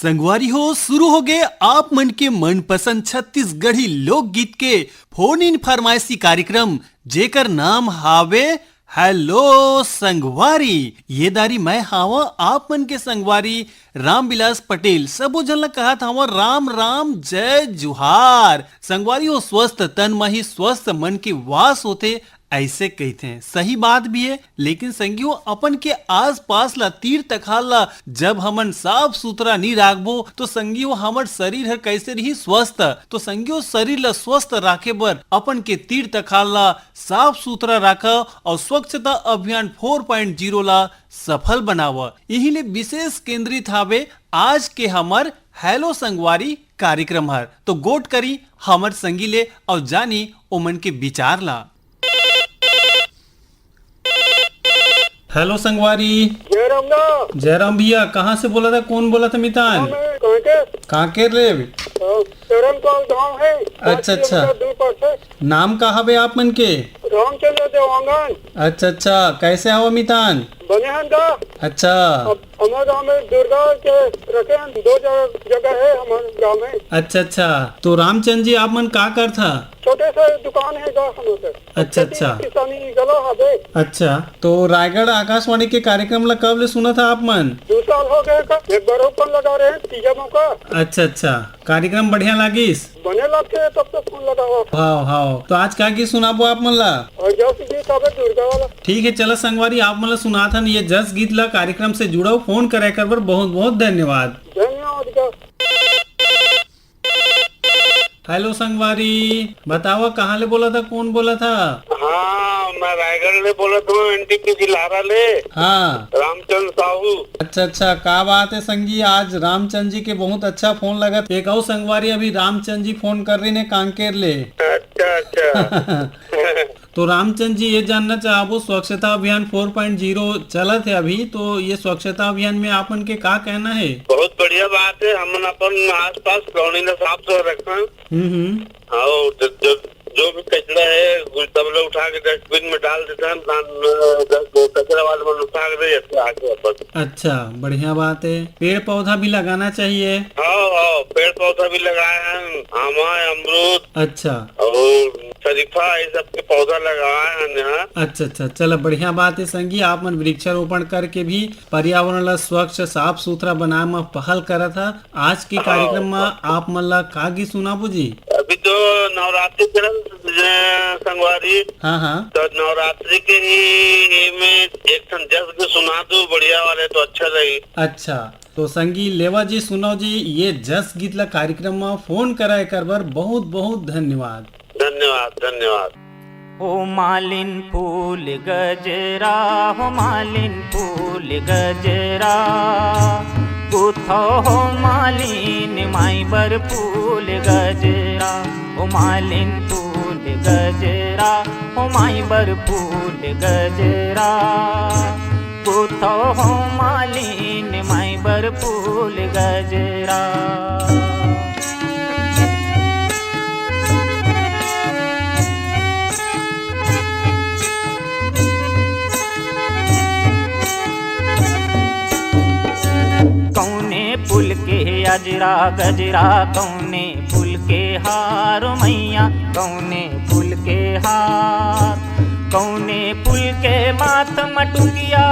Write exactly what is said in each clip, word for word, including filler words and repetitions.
संगवारी हो, शुरू हो गए आप मन के मनपसंद छत्तीसगढ़ी लोकगीत के फोन इन फरमाइशी कार्यक्रम, जेकर नाम हावे हेलो संगवारी। ये दारी मैं हावा आप मन के संगवारी रामविलास पटेल। सबो झन ला कहत हावा राम राम, जय जुहार। संगवारी हो, स्वस्थ तन म ही स्वस्थ मन के वास होथे, ऐसे कहिथे। सही बात भी है, लेकिन संगी हो, अपन के आसपास ला, तीर तखार ला जब हमन साफ सुथरा नी राखबो, तो संगी हो, हमर शरीर हर कैसे रही? स्वस्थ। तो संगी हो, शरीर ला स्वस्थ राखे बर अपन के तीर तखार ला साफ सुथरा राखव और स्वच्छता अभियान फोर पॉइंट ज़ीरो ला सफल बनाव। यही ले विशेष केंद्रित हावे आज के हमर हेलो संगवारी कार्यक्रम हर। तो गोठ करी हमर संगी ले और जानी ओमन के विचार ला। हेलो संगवारी। जयराम दा। जयराम भैया, कहाँ से बोला था, कौन बोला था मितान? हाँ, मैं कांकेर। कांकेर ले? हाँ, चरण पाल गांव है, पाँच अच्छा, अच्छा। किलोमीटर दूर पर से। नाम का हवे आप मन के? रामचंद्र देवांगन। अच्छा, अच्छा, कैसे हवा मितान? बने हन दा। अच्छा। अब हमारे गांव में दुर्गा के रखे हैं, दो जगह, जगह है हमारे गांव में। अच्छा, अच्छा, तो रामचंद जी आप मन का करथा? छोटे से दुकान है दा हमारे। अच्छा, खेती अच्छा। किसानी गला हबे। अच्छा, तो रायगढ़ आकाशवाणी के कार्यक्रम ला कब ले सुना था आप मन? दो साल हो गए का, एक बार ओपन लगा रहे हैं, तीजा मौका। अच्छा, अच्छा, कार्यक्रम बढ़िया लागिस? बने लगथे, तब तो फोन लगावा। हाव, हाव। तो आज का गीत सुनाबो आप मन ला? और जस गीत हवे दुर्गा वाला। ठीक है, चला संगवारी, आप मन ला सुनाथन ये जस गीत ला। कार्यक्रम से जुड़व, फोन करे कर बर बहुत बहुत धन्यवाद। धन्यवाद का। हेलो संगवारी, बतावा कहाँ ले बोला था, कौन बोला था? हाँ, मैं रायगढ़ ले बोला था, एनटीपीसी लारा ले। हाँ। रामचंद साहू। अच्छा, अच्छा, का बात है संगी, आज रामचंद जी के बहुत अच्छा फोन लगत। एक अउ संगवारी अभी रामचंद जी फोन कर रही ने कांकेर ले। अच्छा, अच्छा। तो रामचंद जी ये जानना चाहबो, स्वच्छता अभियान फोर पॉइंट ज़ीरो चलत है अभी, तो ये स्वच्छता अभियान में आप मन के का कहना है? बहुत बढ़िया बात है, हमन अपन आसपास कॉलोनी ला साफ सुथरा रखना। हम्म, हम्म। हाँ, जो, जो, जो भी कचरा है, सब लोग उठा के डस्टबिन में डाल देते हैं, धान, अ, कचरा वाले मन उठा के दे, अच्छा, आगे वापस। अच्छा, बढ़िया बात है। पेड़ पौधा भी लगाना चाहिए। हाँ, हाँ, पेड़ पौधा भी लगाए हैं, आमा, अमरूद। अच्छा। और शरीफा, ये सब के पौधा लगाए हैं यहाँ। अच्छा, अच्छा, चलो, बढ़िया बात है संगी, आप मन वृक्षारोपण करके भी पर्यावरण ला स्वच्छ, साफ सुथरा बनाए में पहल करत हा। आज के हाँ। कार्यक्रम में आप मन ला का गीत सुनाबो जी? अभी तो नवरात्रि चलत, अ, संगवारी। हाँ, हाँ। तो नवरात्रि के ही, ही में एक ठन जस गीत सुना दो, बढ़िया वाले तो अच्छा रही। अच्छा, तो संगी लेवा जी, सुनव जी, ये जस गीत ला कार्यक्रम में फोन करा एकर बर बहुत बहुत धन्यवाद। धन्यवाद, धन्यवाद। हो मालिन फूल गजरा, हो मालिन फूल गजरा, गुथो हो मालिन माई बर फूल गजरा, हो मालिन फूल गजरा, हो माई बर फूल गजरा, गुथो हो मालिन माई बर फूल गजरा। कौने फूल के अजरा गजरा, कौने फूल के हार मैया, कौने फूल के हार, कौने फूल के माथ मटुकिया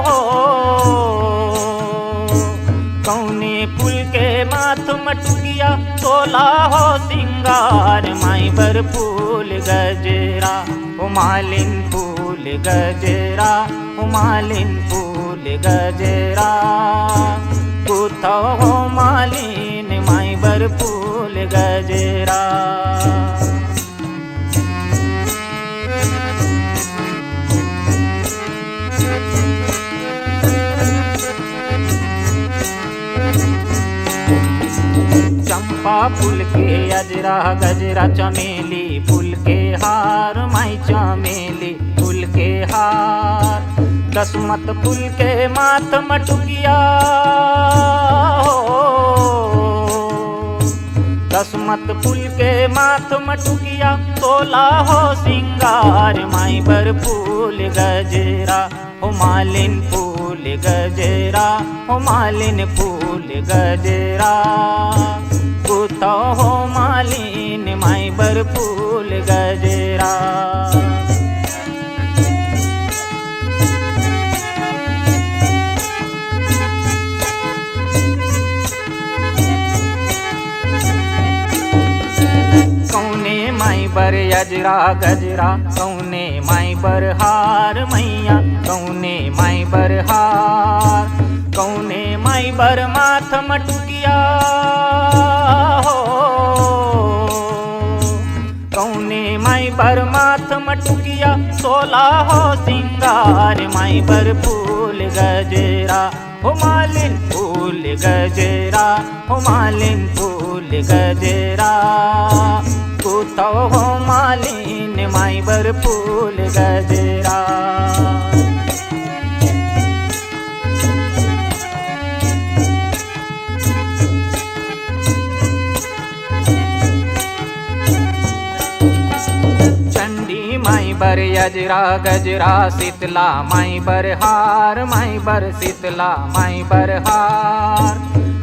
हो, कौने फूल के माथ मटुकिया, तोला हो सिंगार माई बर फूल गजरा, ओ मालिन फूल गजरा, ओ मालिन फूल गजरा, कुथो हो मालिन माई बर फूल गजरा। चंपा फूल के अजरा गजरा, चमेली फूल के हार, माई चमेली फूल के हार, दसमत फूल के माथ मटुकिया हो, दसमत फूल के माथ मटुकिया, तोला हो सिंगार माई बर फूल गजरा, हो मालिन फूल फूल गजरा, हो मालिन फूल गजरा, कुथो हो मालिन माई बर फूल गजरा। कौने माई बर अजरा गजरा, कौने माई बर हार मैया, कौने माई बर हार, कौने माई बर माथ मटुकिया हो, कौने माई बर माथ मटुकिया, सोला हो सिंगार माई बर फूल गजरा, हो मालिन फूल गजरा, हो मालिन फूल गजरा, कुथो हो मालिन माई बर फूल गजरा। चंडी माई बर अजरा गजरा, शीतला माई बर हार, माई बर शीतला माई बर हार,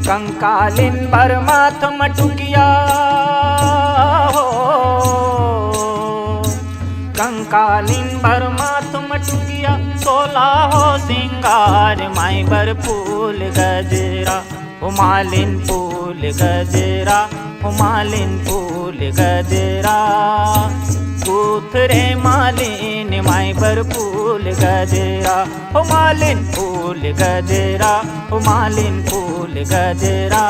कंकालिन बर माथ मटुकिया हो, कंकालिन बर माथ मटुकिया, सोला हो सिंगार माई बर फूल गजरा, हो मालिन फूल गजरा, हो मालिन फूल गजरा, कुथ रे मालिन माई बर फूल गजरा, हो मालिन फूल गजरा, हो मालिन फूल गजरा,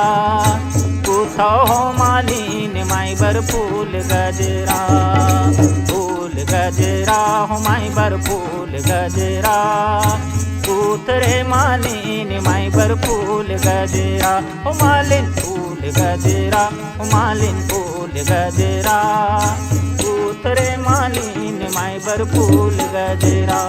कुथो हो मालिन माई बर फूल गजरा, फूल गजरा, हो माई बर फूल गजरा, कुथ रे मालिन माई बर फूल गजरा, हो मालिन फूल गजरा, हो मालिन फूल गजरा, कुथ रे मालिन माई बर फूल गजरा।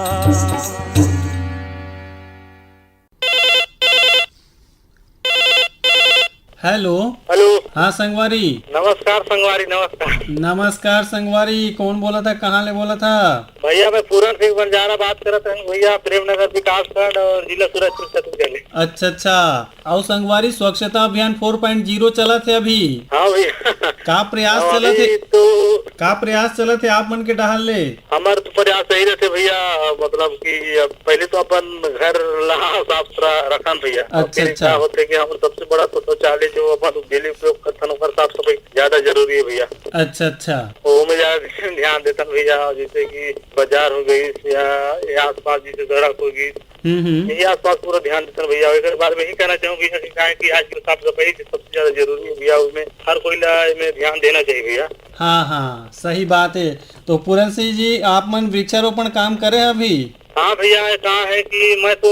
हेलो। हेलो। हाँ संगवारी। नमस्कार संगवारी, नमस्कार। नमस्कार संगवारी, कौन बोलत हे, कहाँ ले बोलत हे? भैया, मैं पूरन सिंह बंजारा बात करत हूँ भैया, प्रेमनगर विकासखंड और जिला सूरजपुर छत्तीसगढ़। अच्छा अच्छा। अउ संगवारी, स्वच्छता अभियान फोर पॉइंट जीरो चलत हे अभी। हाँ भैया। का प्रयास हाँ, चलत हे? अभी तो का प्रयास चलत हे आप मन के डहार ले? हमर तो प्रयास यही रहथे भैया, मतलब कि अब पहले तो अपन घर ला साफ सुथरा रखन भैया। अच्छा, फिर अच्छा। का होथे कि हमर सबसे बड़ा तो शौचालय जो अपन daily उपयोग करथन, ओकर साफ सफाई ज्यादा जरूरी है भैया। अच्छा, अच्छा। ओमे ज्यादा ध्यान देथन भैया, जैसे कि बाजार हो गइस या, या आसपास जैसे सड़क हो गइस, हम्म, हम्म। यही आसपास पूरा ध्यान देथन भैया। एकर बारे में ही कहना चाहूँ भैया कि काहे कि आजकल साफ सफाई सबसे ज्यादा जरूरी है भैया, उसमें हर कोई ला एमे ध्यान देना चाहिए भैया। हाँ, हाँ, सही बात है। तो पूरन सिंह जी, आप मन वृक्षारोपण काम करे हैं अभी? हाँ भैया, ये कहा है कि मैं तो,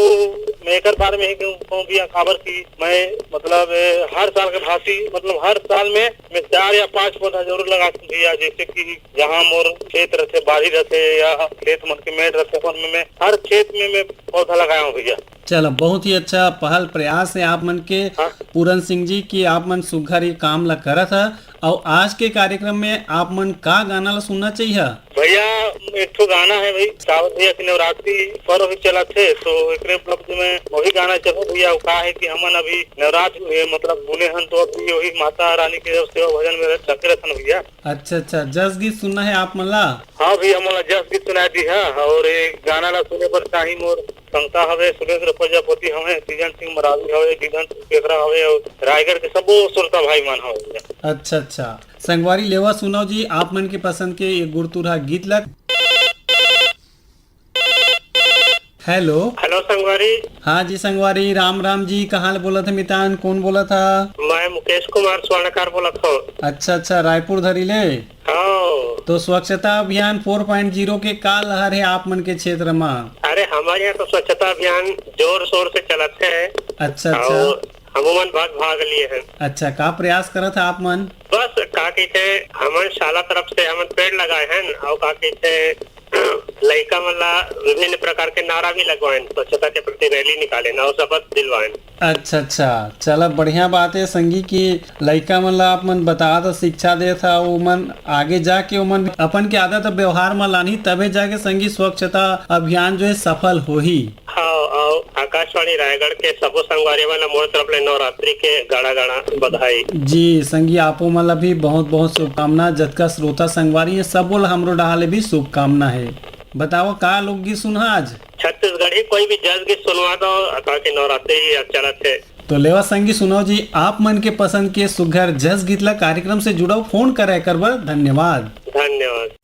मैं एकर बारे में ही कहूँ, कहूँ भैया, काबर कि मैं, मतलब, ए, हर साल के भांति, मतलब, हर साल में मैं चार या पांच पौधा जरूर लगाथूं भैया, जैसे कि जहाँ मोर खेत रहथे, बाड़ी रहथे या खेत मन के मेड़ रहथे, अपन में मैं हर खेत में मैं पौधा लगाया हूँ भैया। चलो, बहुत ही अच्छा पहल प्रयास है आप मन के, हाँ। पूरन सिंह जी, कि आप मन सुघर ये काम ला करत ह। अउ आज के कार्यक्रम में आप मन का गाना ला सुनना चाहिए? भैया, एक ठो गाना है भाई, सावन भैया की नवरात्रि पर्व भी चलत है, तो एकरे उपलक्ष्य में वही गाना चाहूँ भैया। वो का है कि हमन अभी नवरात्रि, ये मतलब बुने हन, तो अभी वही माता रानी के सेवा भजन में लगे रहथन भैया। अच्छा, अच्छा, जस गीत सुनना है आप मन ला? हाँ भैया, हमन ला जस गीत सुनाई दी है, और ये गाना ला सुने बर चाही मोर संगता हवे सुरेंद्र प्रजापति हवे, तीजन सिंह मरावी हवे, दीदन सिंह पेखरा हवे, और रायगढ़ के सबो श्रोता भाई मन हवे भैया। अच्छा, अच्छा। संगवारी, लेवा सुनव जी आप मन के पसंद के ये गुरतुरहा गीत ला। हेलो। हेलो संगवारी। हाँ जी संगवारी, राम राम जी, कहाँ ले बोलत हे मितान, कौन बोलत हे? मैं मुकेश कुमार स्वर्णकार बोलत हूँ। अच्छा, अच्छा, रायपुर धरी ले। हाँ। तो स्वच्छता अभियान फोर पॉइंट जीरो के का लहर है आप मन के क्षेत्र में? अरे, हमारे यहाँ तो स्वच्छता अभियान जोर शोर से चलत है। अच्छा, अच्छा। और हमू मन भाग, भाग लिए हैं। अच्छा, का प्रयास करत है आप मन? बस, का कहिथे, हमन शाला तरफ से हमन पेड़ लगाए हैं, और का कहिथे, लइका मन ला विभिन्न प्रकार के नारा भी लगवाएन, स्वच्छता के प्रति रैली निकालेन और शपथ दिलवाएन। अच्छा, अच्छा, चला, बढ़िया बात है संगी, कि लइका मन ला आप मन बतात, शिक्षा देत हा, ओमन आगे जाके ओमन अपन के आदत व्यवहार म लानही, तभे जाके संगी स्वच्छता अभियान जो है सफल होही। हाँ, और आकाश आकाशवाणी रायगढ़ के सबो संगवारी मन ला मोर तरफ ले नवरात्रि के गाड़ा गाड़ा बधाई। जी संगी, आपो मन ला भी बहुत बहुत शुभकामना। जतका श्रोता संगवारी हे, सबो ला हमरो डहार ले भी शुभकामना हे। बताओ, का लोकगीत सुनहा आज? छत्तीसगढ़ी कोई भी जस गीत सुनवा दो, काकि नवरात्रि ही चलत हे। तो लेवा संगी, सुनो जी, आप मन के पसंद के सुघर जस गीत ला कार्यक्रम से जुड़ो, फोन करे कर बर धन्यवाद। धन्यवाद।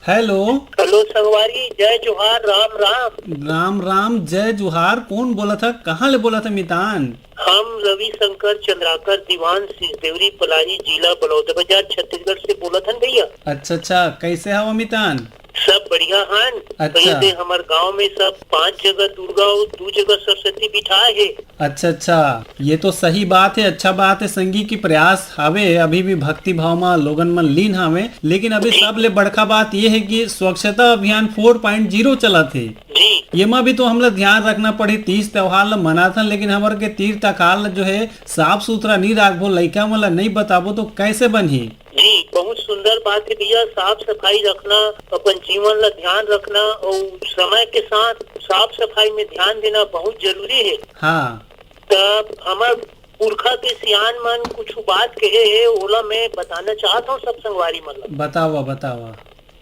हेलो। हेलो संगवारी, जय जोहार, राम राम। राम राम, जय जोहार। कौन बोलत ह? कहाँ ले बोलत ह मितान? हम रविशंकर चंद्राकर दीवान सिसदेवरी पलाही, जिला बलौदाबाजार, छत्तीसगढ़ से बोलत हन भैया। अच्छा अच्छा, कैसे हव मितान? सब बढ़िया हन। अच्छा। कहिए दे, हमर गांव में सब पांच जगह दुर्गा अउ दू जगह सरस्वती बिठाए हे। अच्छा अच्छा, ये तो सही बात है, अच्छा बात है संगी की प्रयास हावे, अभी भी भक्ति भाव मा लोगन मन लीन हावे। लेकिन अभी जी। सबले बड़का बात ये है कि स्वच्छता अभियान फोर पॉइंट जीरो चलत हे। जी। ये मा भी तो हमला ध्यान रखना पड़ही, तीज त्योहार ला मनाथन, लेकिन हमर के तीर तखार ला जो है साफ सुथरा नहीं राखबो, लइका मन ला नहीं बताबो, तो कैसे बनही? जी, बहुत सुंदर बात है भैया, साफ सफाई रखना, अपन जीवन ला ध्यान रखना और समय के साथ साफ सफाई में ध्यान देना बहुत जरूरी है। हाँ। तब हमर पुरखा के सियान मन कुछ बात कहे हे, ओला मैं बताना चाहत हूँ सब संगवारी मन ला। बतावा, बतावा।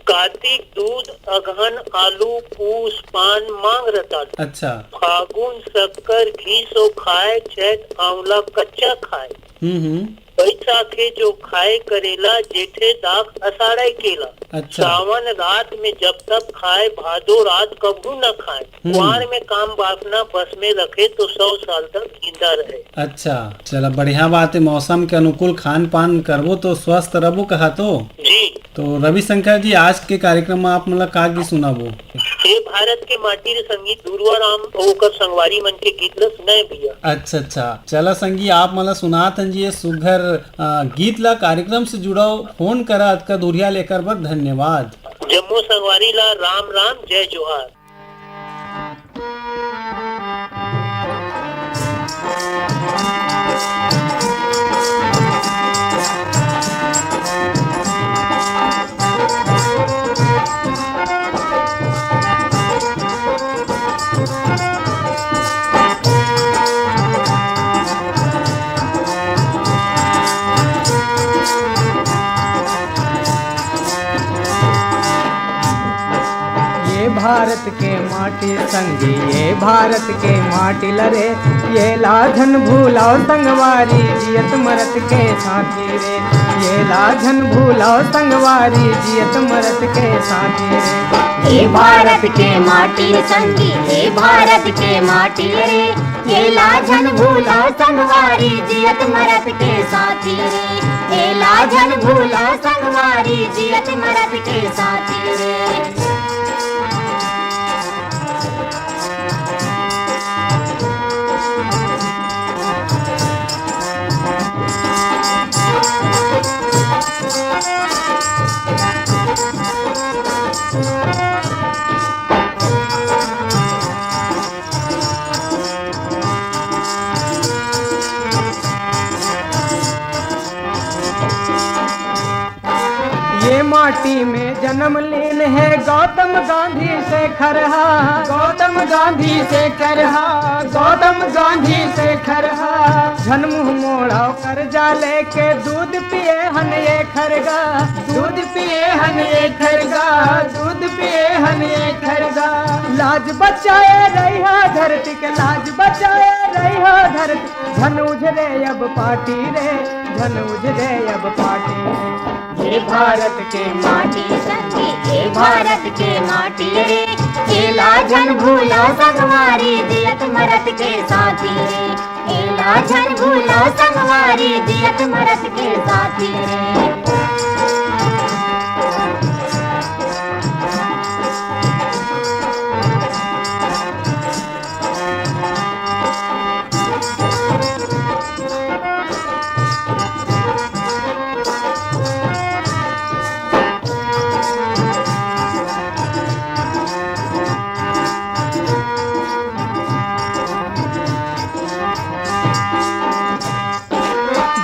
कार्तिक दूध, अगहन आलू, पूस पान मांग रतालू। अच्छा। फागुन शक्कर घी सो खाए, चैत आंवला कच्चा खाए। हम्म, हम्म। बैसाखे जो खाए करेला, जेठे दाख असाड़े केला। अच्छा। सावन रात में जब तब खाए, भादो रात कभू न खाए। हम्म। कुआर में काम वासना बस में रखे, तो सौ साल तक जिंदा रहे। अच्छा, चला, बढ़िया बात है, मौसम के अनुकूल खान पान करबो तो स्वस्थ रहबो, कहा तो। जी। तो रविशंकर जी, आज के कार्यक्रम में आप मन ला का गीत सुनाबो? हे भारत के माटी रे संगी, दुर्वा राम अउ ओकर संगवारी मन के गीत ला सुनाए भैया। अच्छा, अच्छा, चला संगी, आप मन ला सुनात हन जी ये सुघर, अ, गीत ला। कार्यक्रम से जुड़व, फोन करा, अतका दूरिहा ले एकर बर धन्यवाद। जम्मो संगवारी ला राम राम, जय जोहार। ये भारत के माटी संगी, ये भारत के माटी लरे, ये ला झन भूलाओ संगवारी, जियत मरत के साथी रे। ये ला झन भूलाओ संगवारी, जियत मरत के साथी रे। ये भारत के माटी रे संगी, ये भारत के माटी रे। ये ला झन भूलाओ संगवारी, जियत मरत के साथी रे। ये ला झन भूलाओ संगवारी, जियत मरत के साथी रे। ये माटी में जन्म लीन है गौतम गांधी शेखर हा, गौतम गांधी शेखर हा, गौतम गांधी शेखर हा। झन मुंह मोड़ा कर्जा लेके दूध पिए हन ये खरगा, दूध पिए हन ये खरगा, दूध पिए हन ये खरगा। लाज बचाए रहिहा धरती के, लाज बचाए रहिहा धरती। झन उझरे अब पाटी रे, झन उझरे अब पाटी रे। ये भारत के माटी संगी, ये भारत के माटी रे। ये ला झन भूला संगवारी, जियत मरत के साथी रे। ये ला झन भूला संगवारी, जियत मरत के साथी रे।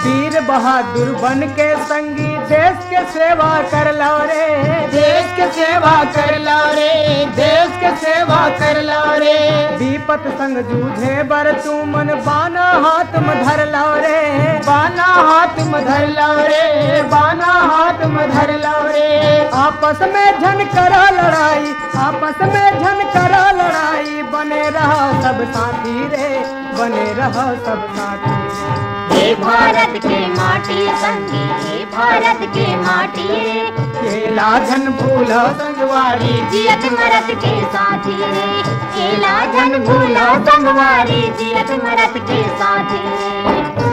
वीर बहादुर बन के संगी देश के सेवा कर लो रे, देश के सेवा कर लो रे, देश के सेवा कर लो रे। विपत संग जूझे बर तुमन बाना हाथ में धर लो रे, बाना हाथ में धर लो रे, बाना हाथ में धर लो रे। आपस में झन करा लड़ाई, आपस में झन करा लड़ाई, बने रहा सब साथी रे, बने रहा सब साथी रे। हे भारत के माटी संगी, हे भारत के माटी रे। ये ला झन भूला संगवारी, जियत मरत के साथी रे। ये ला झन भूला संगवारी, जियत मरत के साथी रे।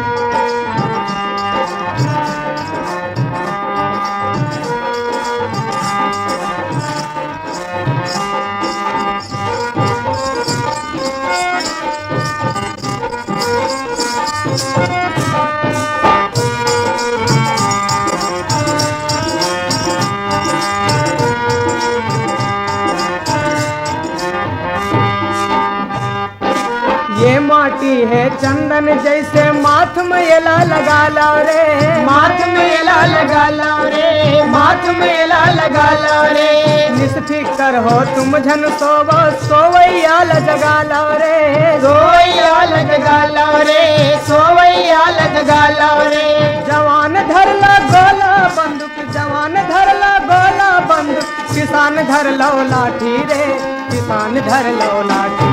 हे चंदन जैसे माथ में एला लगा लो रे, माथ में एला लगा लो रे, माथ में एला लगा लो रे। निष्फिकर हो तुम झन सोवो, सोवैया ल जगा लो रे, सोवैया ल जगा लो रे, सोवैया ल जगा लो रे। जवान धर ला गोला बंदूक, जवान धर ला गोला बंदूक, किसान धर लो लाठी रे, किसान धर लो लाठी।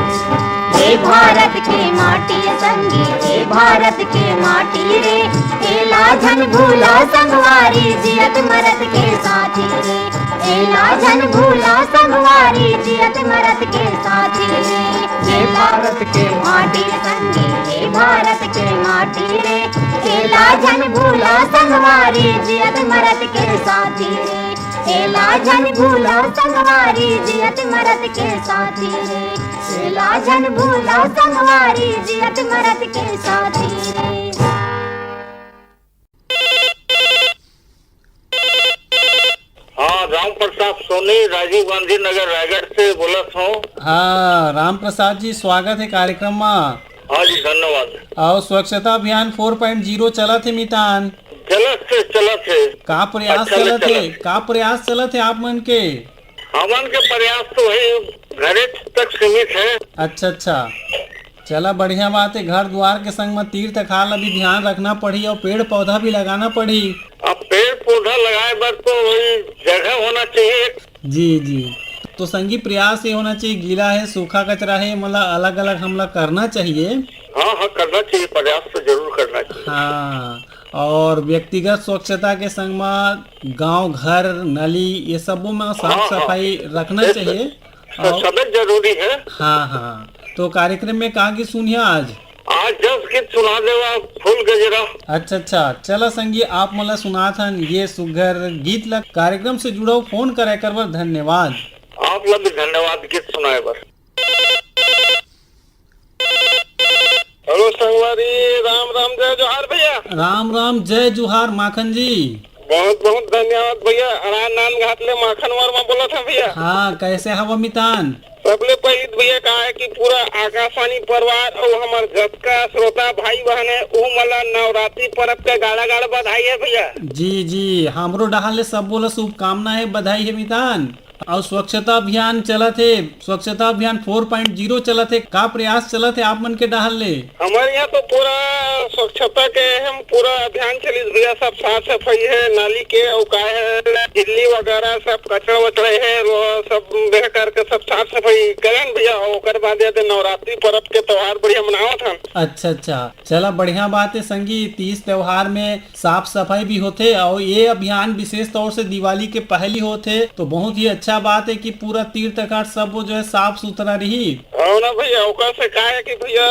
हे भारत के माटी संगी, हे भारत के माटी रे, एला झन भूलो संगवारी, जियत मरत के साथी रे। एला झन भूलो संगवारी, जियत मरत के साथी रे। हे भारत के माटी संगी, हे भारत के माटी रे, एला झन भूलो संगवारी, जियत मरत के साथी रे। एला झन भूलो संगवारी, जियत मरत के साथी रे। एला झन भूलो संगवारी, जियत मरत के साथी रे। हाँ, राम प्रसाद सोनी, राजीव गांधी नगर, रायगढ़ से बोलत हूँ। हाँ, राम प्रसाद जी, स्वागत है कार्यक्रम में। हाँ जी, धन्यवाद। और स्वच्छता अभियान फोर पॉइंट ज़ीरो चलत है मितान। चलत है, चलत है। का प्रयास अच्छा ले चलत है, चलत। का प्रयास चलत है आप मन के? हमन के प्रयास तो वही घरे तक सीमित है। अच्छा, अच्छा, चला बढ़िया बात है। घर द्वार के संग में तीर तखार ला भी ध्यान रखना पड़ही और पेड़ पौधा भी लगाना पड़ही। अब पेड़ पौधा लगाए बर तो वही जगह होना चाहिए। जी, जी। तो संगी, प्रयास ये होना चाहिए, गीला है, सूखा कचरा है, मतलब अलग-अलग हमला करना चाहिए। हाँ, हाँ, करना चाहिए, प्रयास तो जरूर करना चाहिए। हाँ, और व्यक्तिगत स्वच्छता के संग में गांव, घर, नली, ये सबो में साफ हाँ, हाँ। सफाई रखना ये चाहिए। स-, और सबे जरूरी है। हाँ, हाँ। तो कार्यक्रम में का गीत सुनिया आज? आज जस गीत सुना देवा, फूल गजरा। अच्छा, अच्छा, चला संगी, आप मोला सुनात हन ये सुघर गीत ला। कार्यक्रम से जुड़ो, फोन करे कर बर धन्यवाद। आप ला भी धन्यवाद गीत सुनाए बर। हेलो संगवारी, राम राम, जय जोहार भैया। राम राम, जय जोहार माखन जी। बहुत बहुत धन्यवाद भैया। अरान नांदघाट ले माखन वर्मा बोलत हंव भैया। हाँ, कैसे हव मितान? सबले पहिली तो भैया का है कि पूरा आकाशवाणी परिवार अउ हमर जतका श्रोता भाई बहन है, उ मन ला नवरात्रि पर्व के गाड़ा गाड़ा बधाई है भैया। जी, जी, हमरो डहार ले सबो ला शुभकामना है, बधाई है मितान। अउ स्वच्छता अभियान चलत हे, स्वच्छता अभियान फोर पॉइंट ज़ीरो चलत हे, का प्रयास चलत हे आप मन के डहार ले? हमर यहाँ तो पूरा स्वच्छता के हम पूरा अभियान चलिस भैया, सब साफ सफाई है, नाली के अउ का है, झिल्ली वगैरह सब कचरा वचरा है, वो सब बेह करके सब साफ सफाई करेन भैया। अउ ओकर बाद ये नवरात्रि पर्व के त्योहार बढ़िया मनावत हन। अच्छा, अच्छा, चला बढ़िया बात है संगी, तीज त्योहार में साफ सफाई भी होथे अउ ये अभियान विशेष तौर से दिवाली के पहली होथे, तो बहुत ही अच्छा बात है कि पूरा तीर तखार सब वो जो है साफ सुथरा रही। हाँ ना भैया, ओकर से का है कि भैया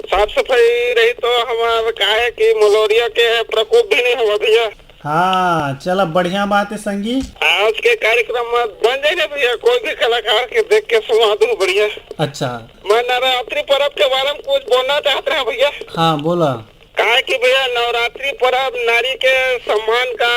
साफ सफाई रही तो हमार का है कि मलेरिया के प्रकोप भी नहीं होगा भैया। हाँ, चला बढ़िया बात है संगी। आज के कार्यक्रम में बन जाए ना भैया, कोई भी कलाकार के देख के सुना दूं बढ़िया। अच्छा। मैं नवरात्रि पर्व के बारे में कुछ बोलना चाहत रहे भैया। हाँ, बोला। काहे कि भैया नवरात्रि पर्व नारी के सम्मान का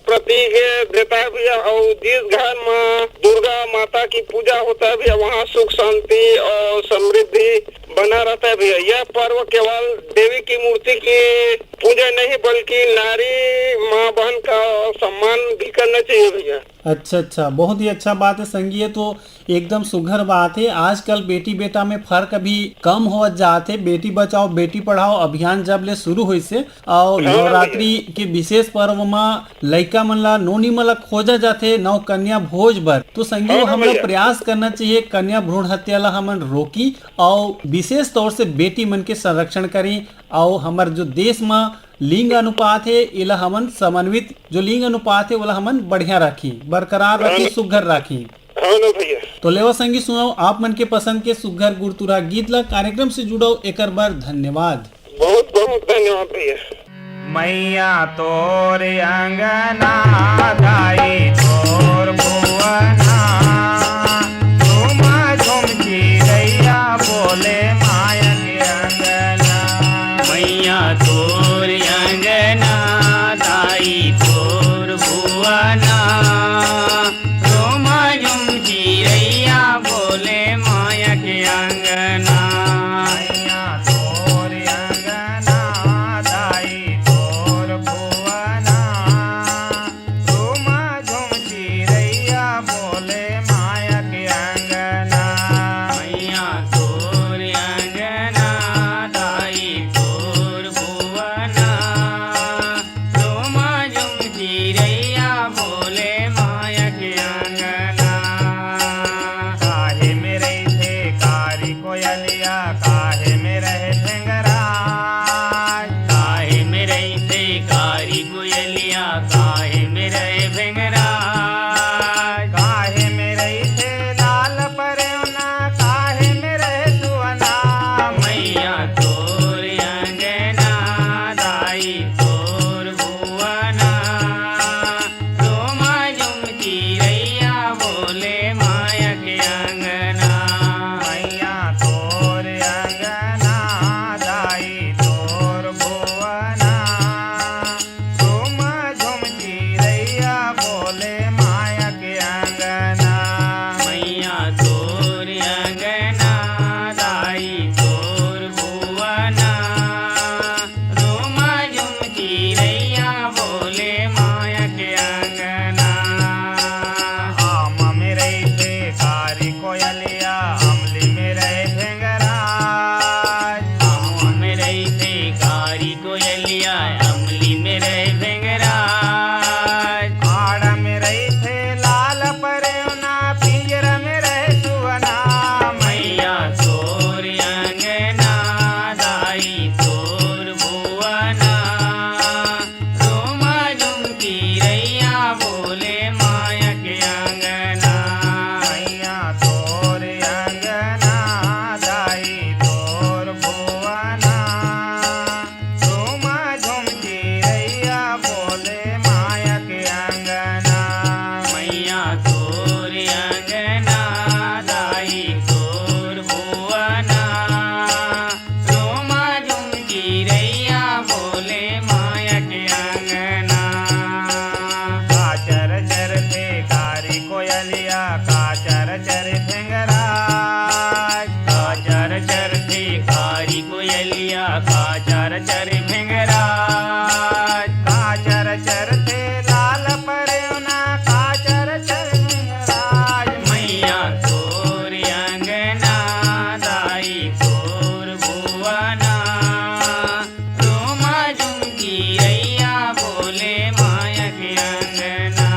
प्रतीक देता है भैया, अउ जिस घर में दुर्गा माता की पूजा होता है भैया, वहाँ सुख शांति और समृद्धि बना रहता है भैया। यह पर्व केवल देवी की मूर्ति की पूजा नहीं बल्कि नारी माँ बहन का सम्मान भी करना चाहिए भैया। अच्छा, अच्छा, बहुत ही अच्छा बात है संगी, ये तो एकदम सुघर बात है। आजकल बेटी बेटा में फर्क अभी कम होवत जात है। बेटी बचाओ बेटी पढ़ाओ अभियान जब ले शुरू होइस हे अउ हाँ, नवरात्रि भैया। के विशेष पर्व म लइका मन ला नोनी मन ला खोजा जाथे नव कन्या भोज बर। तो संगी, हाँ, हमला भैया। प्रयास करना चाहिए कन्या भ्रूण हत्या ला हमन रोकी अउ विशेष तौर से बेटी मन के संरक्षण करी अउ हमर जो देश म लिंग अनुपात हे, एला हमन समन्वित, जो लिंग अनुपात हे, ओला हमन बढ़िया राखी, बरकरार राखी, हाँ। सुघर राखी। हाँ ना भैया। तो लेवा संगी सुनाओ आप मन के पसंद के सुघर गुरतुरा गीत ला, कार्यक्रम से जुड़ो, एकर बर धन्यवाद। बहुत बहुत धन्यवाद भैया। मैया तोर अंगना, दाई तोर भुवना, झुमा झुम चिरैया बोले माया के अंगना। मैया तोर अंगना, दाई तोर भुवना, झुमा झुम चिरैया बोले माया के अंगना। मैया तोर कोयलिया काहे में रहे भेंगरा, काहे में रहिथे लाल परेवना, काहे में रहे सुअना। मैया तोर अंगना, दाई तोर भुवना, रोमा झुम चिरैया बोले माया के अंगना। मैया तोर अंगना, दाई तोर भुवना, रोमा झुम चिरैया बोले माया के अंगना। मैया तोर अंगना, दाई तोर भुवना, रोमा झुम चिरैया बोले माया के अंगना। आम में रहिथे कारी कोयलिया, अमली में रहे भेंगरा। आम में रहिथे कारी कोयलिया, अमली में रहे भेंगरा। आड़ा में रहिथे लाल परेवना, पिंजरा में रहे सुअना। मैया तोर अंगना, दाई तोर भुवना, रोमा झुम चिरैया बोले माया के अंगना। मैया तोर अंगना, दाई तोर भुवना, रोमा झुम चिरैया बोले माया के अंगना। मैया तोर अंगना, दाई तोर भुवना, रोमा झुम चिरैया बोले माया के अंगना। काचर चरथे कारी कोयलिया, काचर चर भेंगरा। काचर चरथे कारी कोयलिया, काचर चर भेंगरा। काचर चरथे लाल परेवना, काचर चर भेंगरा। मैया तोर अंगना, दाई तोर भुवना, रोमा झुम चिरैया बोले माया के अंगना।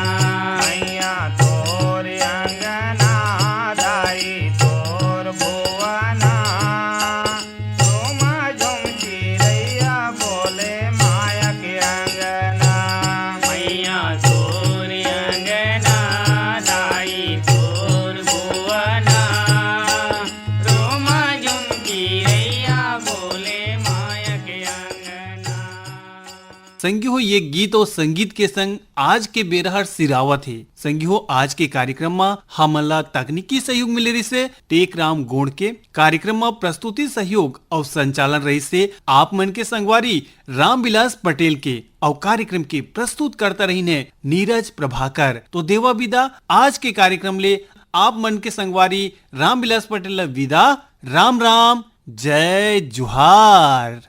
मैया तोर अंगना, दाई तोर भुवना, रोमा झुम चिरैया बोले माया के अंगना। मैया तोर अंगना, दाई तोर भुवना, रोमा झुम चिरैया बोले माया के अंगना। संगी हो, ये गीत और संगीत के संग आज के बेरा हर सिरावत हे। संगी हो, आज के कार्यक्रम म हमन ला तकनीकी सहयोग मिले रिहिसे टेकराम गोंड के। कार्यक्रम म प्रस्तुति सहयोग और संचालन रहिसे आप मन के संगवारी रामविलास पटेल के, और कार्यक्रम के प्रस्तुतकर्ता रहिन हे नीरज प्रभाकर। तो देवा विदा आज के कार्यक्रम ले, आप मन के संगवारी रामविलास पटेल ला विदा। राम राम, जय जुहार।